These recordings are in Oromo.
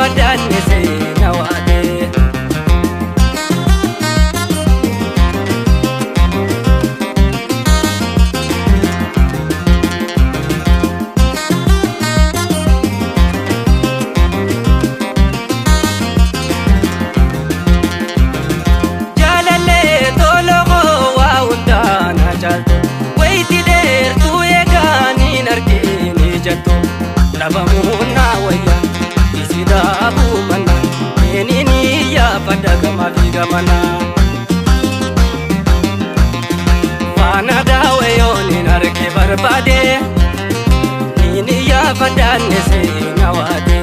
Iyyaafadhaan seena waatee. Jaalallee toloo waa hundaa na caaltu wayitii dheertuu eegaaniin arginu jettu dhabamuun na wayya isi dhaabuu manna eenyuun iyyaafadha gamaa fi gamanaa. Faana daawwe yooniin arge barbaade niin iyyaafadhaan seena waate.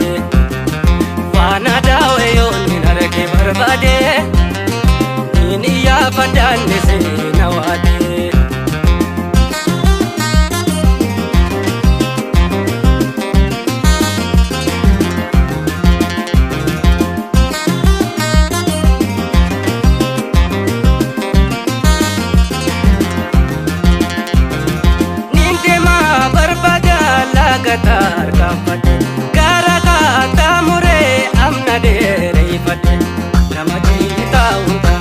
Faana daawwe yooniin arge barbaade niin iyyaafadhaan seena waate. Niin deemaa barbaada laga tarkaanfadhe gara kaata muree amna dheereeffadhe nama ciitaa hunda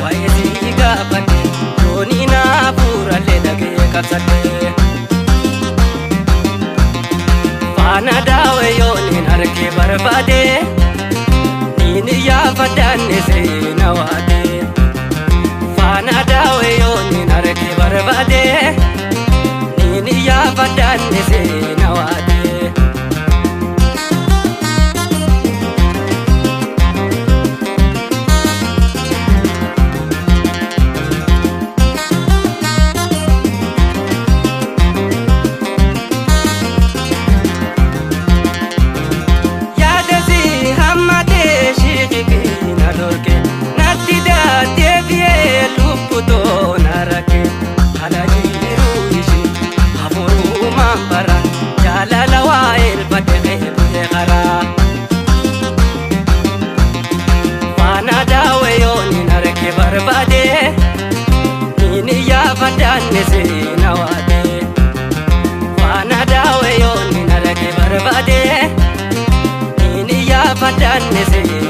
waa'ee sii gaafadhe doonii naa fuurallee dhagee qabsadhe. Faana daawwe yooniin argee barbaade niin iyyaafadhaan seena waate. Faana daawwe yooniin argee barbaade niin iyyaafadhaan seena waate. Yaadasi hammatee shiiqii na dhorke natti daatee lubbutoo na rakke haala jiruu ishee hafuurumaan bara jaalala waa elfadhe qeebee karaa. Faana daawwe yooniin arge barbaade niin iyyaafadhaan seena waate. Faana daawwe yooniin arge barbaade. Niin iyyaafadhaan seena.